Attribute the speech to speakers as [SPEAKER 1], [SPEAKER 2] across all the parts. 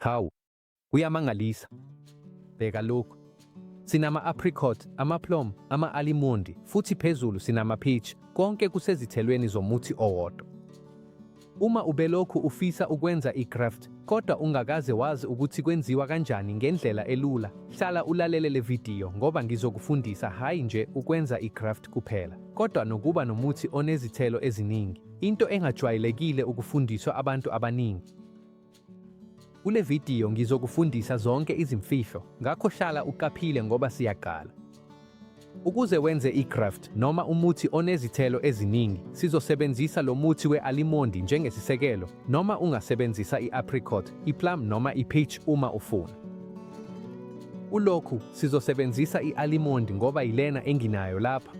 [SPEAKER 1] Hawu, kuyamangalisa. Bheka lokhu. Sinama-apricot, ama-plum, ama-alimondi futhi phezulu sinama-peach, konke kusezithelweni zomuthi owodwa. Uma ubelokhu ufisa ukwenza i-graft kodwa ungakaze wazi ukuthi kwenziwa kanjani ngendlela elula, hlala ulalele le vidiyo ngoba ngizokufundisa hhayi nje ukwenza i-graft kuphela, kodwa nokuba nomuthi onezithelo eziningi, into engajwayelekile ukufundiswa abantu abaningi. Kule vidiyo ngizokufundisa zonke izimfihlo, ngakho hlala uqaphile ngoba siyaqala. Ukuze wenze i-graft noma umuthi onezithelo eziningi, sizosebenzisa lo muthi we-alimondi njengesisekelo, noma ungasebenzisa i-apricot, i-plum noma i-peach uma ufuna. Kulokhu, sizosebenzisa i-alimondi ngoba yilena enginayo lapha.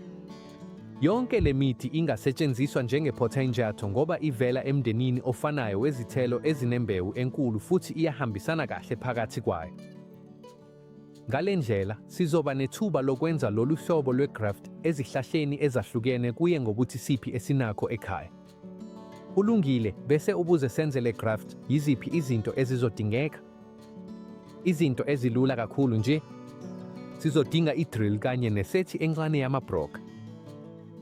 [SPEAKER 1] Yonke le mithi ingasetshenziswa njenge-portainjato ngoba ivela emndenini ofanayo wezithelo ezinembewu enkulu futhi iyahambisana kahle phakathi kwayo. Ngale ndlela, sizoba nethuba lokwenza lolu hlobo lwe-graft ezihlahleni ezahlukene kuye ngokuthi siphi esinakho ekhaya. Kulungile, bese ubuze senze le graft, yiziphi izinto ezizodingeka? Izinto ezilula kakhulu nje. Sizodinga i-drill kanye nesethi encane yama-broker.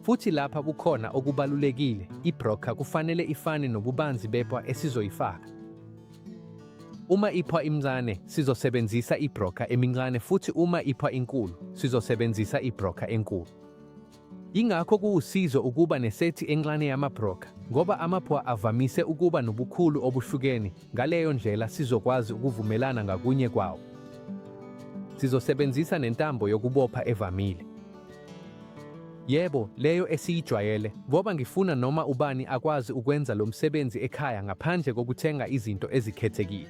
[SPEAKER 1] Futhi lapha kukhona okubalulekile, i-broker kufanele ifane nobubanzi bepwa esizoyifaka. Uma ipwa imncane, sizosebenzisa i-broker emincane futhi uma ipwa inkulu, sizosebenzisa i-broker enkulu. Yingakho kuwusizo ukuba nesethi encane yama-broker, ngoba amapwa avamise ukuba nobukhulu obuhlukene, ngaleyo ndlela sizokwazi ukuvumelana ngakunye kwawo. Sizosebenzisa nentambo yokubopha evamile. Yebo, leyo esiyijwayele, ngoba ngifuna noma ubani akwazi ukwenza lo msebenzi ekhaya ngaphandle kokuthenga izinto ezikhethekile.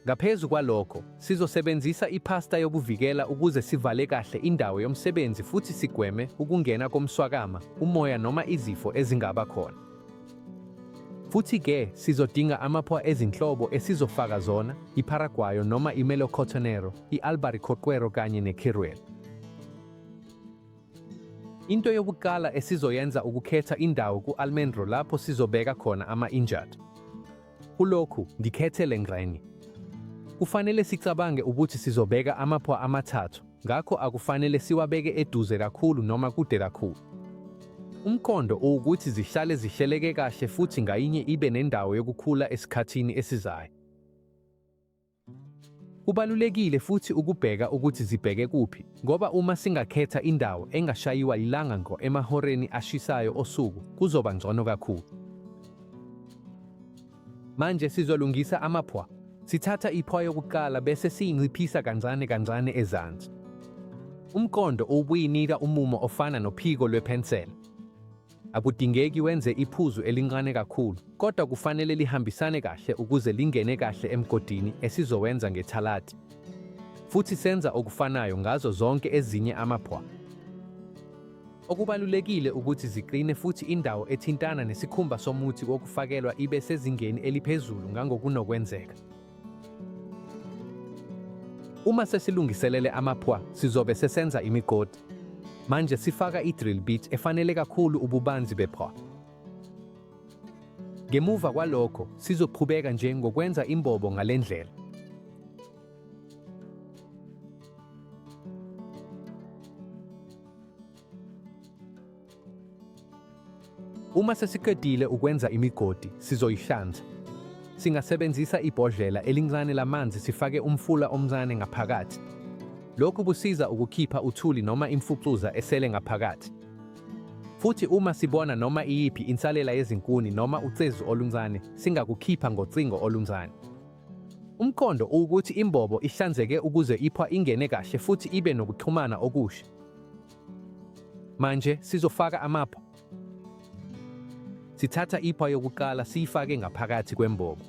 [SPEAKER 1] Ngaphezu kwalokho, sizosebenzisa iphasta yokuvikela ukuze sivale kahle indawo yomsebenzi futhi sigweme ukungena komswakama, umoya noma izifo ezingaba khona. Futhi-ke sizodinga amapwa ezinhlobo esizofaka zona, iParaguayo noma iMelocotonero, i-Albaricoquero kanye neCiruelo. Into yokuqala esizoyenza ukukhetha indawo ku-Almendro lapho sizobeka khona ama-injat. Kulokhu, ngikhethe le ngxenye. Kufanele sicabange ukuthi sizobeka amapwa amathathu, ngakho akufanele siwabeke eduze kakhulu noma kude kakhulu. Umqondo uwukuthi zihlale zihleleke kahle futhi ngayinye ibe nendawo yokukhula esikhathini esizayo. Kubalulekile futhi ukubheka ukuthi zibheke kuphi, ngoba uma singakhetha indawo engashayiwa yilanga ngqo emahoreni ashisayo osuku, kuzoba ngcono kakhulu. Manje sizolungisa amaphwa. Sithatha iphwa yokuqala bese siyinciphisa kancane kancane ezansi. Umqondo uwukuyinika umumo ofana nophiko lwepensela. Akudingeki wenze iphuzu elincane kakhulu, kodwa kufanele lihambisane kahle ukuze lingene kahle emgodini esizowenza ngethalati. Futhi senza okufanayo ngazo zonke ezinye amaphwa. Okubalulekile ukuthi ziqine futhi indawo ethintana nesikhumba somuthi wokufakelwa ibe sezingeni eliphezulu ngangokunokwenzeka. Uma sesilungiselele amaphwa, sizobe sesenza imigodi. Manje sifaka i-drill bit efanele kakhulu ububanzi bephwa. Ngemuva kwalokho, sizoqhubeka nje ngokwenza imbobo ngale ndlela. Uma sesiqedile ukwenza imigodi, sizoyihlanza. Singasebenzisa ibhodlela elincane lamanzi sifake umfula omncane ngaphakathi. Lokhu kusiza ukukhipha uthuli noma imfucuza esele ngaphakathi. Futhi uma sibona noma iyiphi insalela yezinkuni noma ucezu oluncane, singakukhipha ngocingo oluncane. Umqondo uwukuthi imbobo ihlanzeke ukuze iphwa ingene kahle futhi ibe nokuxhumana okusha. Manje sizofaka amapha. Sithatha ipha yokuqala siyifake ngaphakathi kwembobo.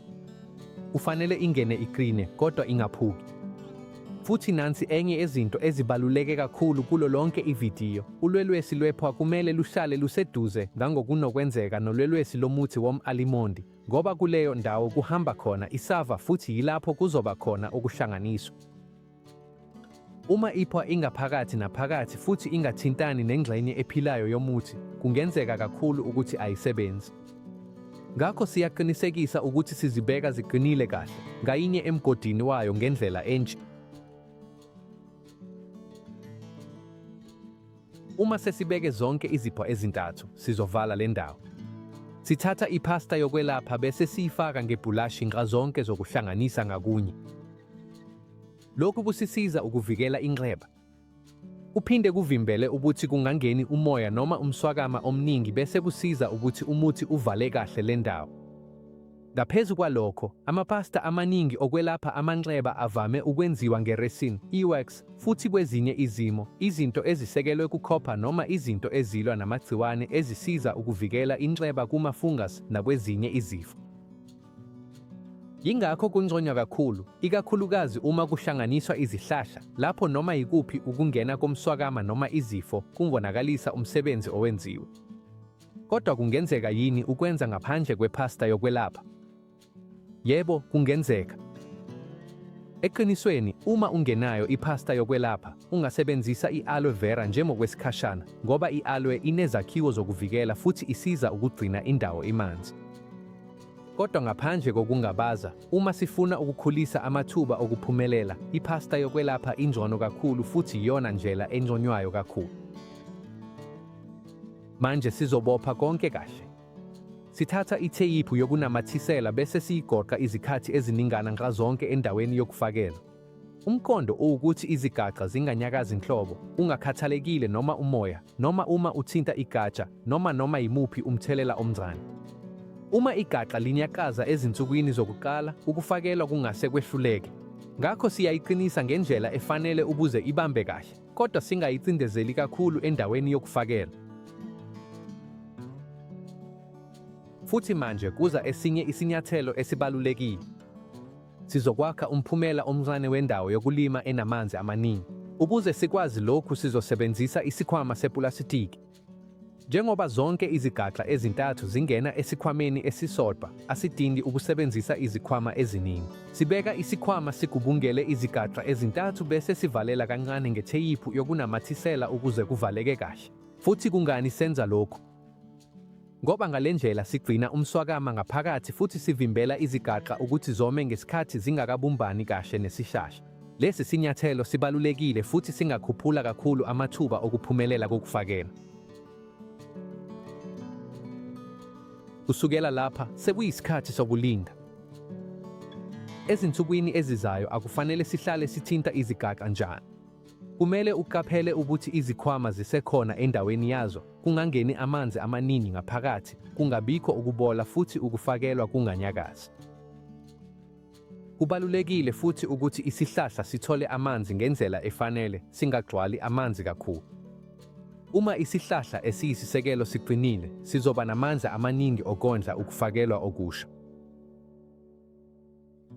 [SPEAKER 1] Kufanele ingene iqine kodwa ingaphuki. Futhi nansi enye yezinto ezibaluleke kakhulu kulo lonke ividiyo, ulwelwesi lwephwa kumele luhlale luseduze ngangokunokwenzeka nolwelwesi lomuthi wom-alimondi, ngoba kuleyo ndawo kuhamba khona isava futhi yilapho kuzoba khona ukuhlanganiswa. Uma iphwa ingaphakathi naphakathi futhi ingathintani nengxenye ephilayo yomuthi, kungenzeka kakhulu ukuthi ayisebenzi. Ngakho siyaqinisekisa ukuthi sizibeka ziqinile kahle, ngayinye emgodini wayo ngendlela enje. Uma sesibeke zonke izipho ezintathu, sizovala le ndawo. Sithatha iphasta yokwelapha bese siyifaka ngebhulashi nxazonke zokuhlanganisa ngakunye. Lokhu kusisiza ukuvikela inxeba. Kuphinde kuvimbele ukuthi kungangeni umoya noma umswakama omningi bese kusiza ukuthi umuthi uvale kahle le ndawo. Ngaphezu kwalokho, amapasta amaningi okwelapha amanxeba avame ukwenziwa ngeresin, i-wax, futhi kwezinye izimo, izinto ezisekelwe kukhopha noma izinto ezilwa namagciwane ezisiza ukuvikela inxeba kuma-fungus nakwezinye izifo. Yingakho kunconywa kakhulu, ikakhulukazi uma kuhlanganiswa izihlahla, lapho noma yikuphi ukungena komswakama noma izifo kungonakalisa umsebenzi owenziwe. Kodwa kungenzeka yini ukwenza ngaphandle kwepasta yokwelapha? Yebo, kungenzeka. Eqinisweni, uma ungenayo ipasta yokwelapha, ungasebenzisa i-aloe vera njengokwesikhashana, ngoba i-aloe inezakhiwo zokuvikela futhi isiza ukugcina indawo imanzi. Kodwa ngaphandle kokungabaza, uma sifuna ukukhulisa amathuba okuphumelela, ipasta yokwelapha ingcono kakhulu futhi iyona ndlela enconywayo kakhulu. Manje sizobopha konke kahle. Sithatha itheyiphu yokunamathisela bese siyigoqa izikhathi eziningana nxazonke endaweni yokufakela. Umqondo uwukuthi izigaxa zinganyakazi nhlobo, ungakhathalekile noma umoya, noma uma uthinta igatsha, noma noma yimuphi umthelela omncane. Uma igaxa linyakaza ezinsukwini zokuqala, ukufakelwa kungase kwehluleke. Ngakho siyayiqinisa ngendlela efanele ukuze ibambe kahle, kodwa singayicindezeli kakhulu endaweni yokufakela. Futhi manje kuza esinye isinyathelo esibalulekile. Sizokwakha umphumela omncane wendawo yokulima enamanzi amaningi. Ukuze sikwazi lokhu sizosebenzisa isikhwama sepulasitiki. Njengoba zonke izigaxa ezintathu zingena esikhwameni esisodwa, asidingi ukusebenzisa izikhwama eziningi. Sibeka isikhwama sigubungele izigaxa ezintathu bese sivalela kancane ngetheyiphu yokunamathisela ukuze kuvaleke kahle. Futhi kungani senza lokhu? Ngoba ngale ndlela sigcina umswakama ngaphakathi futhi sivimbela izigaxa ukuthi zome ngesikhathi zingakabumbani kahle nesihlahla. Lesi sinyathelo sibalulekile futhi singakhuphula kakhulu amathuba okuphumelela kokufakela. Kusukela lapha sekuyisikhathi sokulinda. Ezinsukwini ezizayo akufanele sihlale sithinta izigaxa njalo. Kumele uqaphele ukuthi izikhwama zisekhona endaweni yazo, kungangeni amanzi amaningi ngaphakathi, kungabikho ukubola futhi ukufakelwa kunganyakazi. Kubalulekile futhi ukuthi isihlahla sithole amanzi ngendlela efanele, singagcwali amanzi kakhulu. Uma isihlahla esiyisisekelo siqinile, sizoba namandla amaningi okondla ukufakelwa okusha.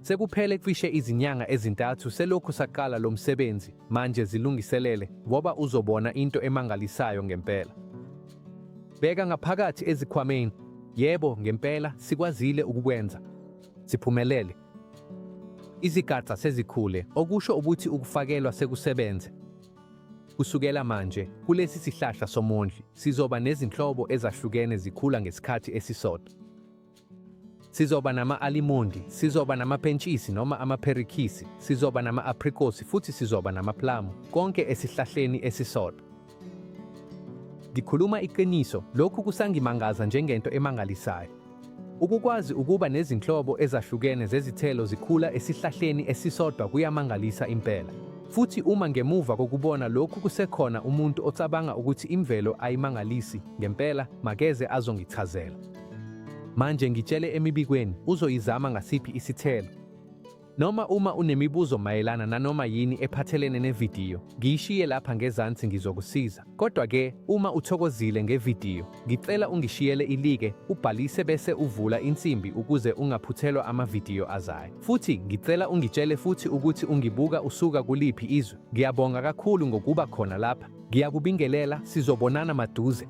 [SPEAKER 1] Sekuphele cishe izinyanga ezintathu selokhu saqala lo msebenzi, manje zilungiselele ngoba uzobona into emangalisayo ngempela. Bheka ngaphakathi ezikhwameni. Yebo, ngempela sikwazile ukukwenza. Siphumelele. Izigaxa sezikhule, okusho ukuthi ukufakelwa sekusebenze. Kusukela manje, kulesi sihlahla somondli, sizoba nezinhlobo ezahlukene zikhula ngesikhathi esisodwa. Sizoba nama-alimondi, sizoba namapentshisi noma amaperikhisi, sizoba nama-aprikosi futhi sizoba namaplamu, konke esihlahleni esisodwa. Ngikhuluma iqiniso, lokhu kusangimangaza njengento emangalisayo. Ukukwazi ukuba nezinhlobo ezahlukene zezithelo zikhula esihlahleni esisodwa kuyamangalisa impela. Futhi uma ngemuva kokubona lokhu kusekhona umuntu ocabanga ukuthi imvelo ayimangalisi, ngempela, makeze azongichazela. Manje ngitshele emibikweni, uzoyizama ngasiphi isithelo? Noma uma unemibuzo mayelana nanoma yini ephathelene nevidiyo, ngiyishiye lapha ngezansi ngizokusiza. Kodwa ke, uma uthokozile ngevidiyo, ngicela ungishiyele ilike, ubhalise bese uvula insimbi ukuze ungaphuthelwa amavidiyo azayo. Futhi ngicela ungitshele futhi ukuthi ungibuka usuka kuliphi izwe. Ngiyabonga kakhulu ngokuba khona lapha. Ngiyakubingelela, sizobonana maduze.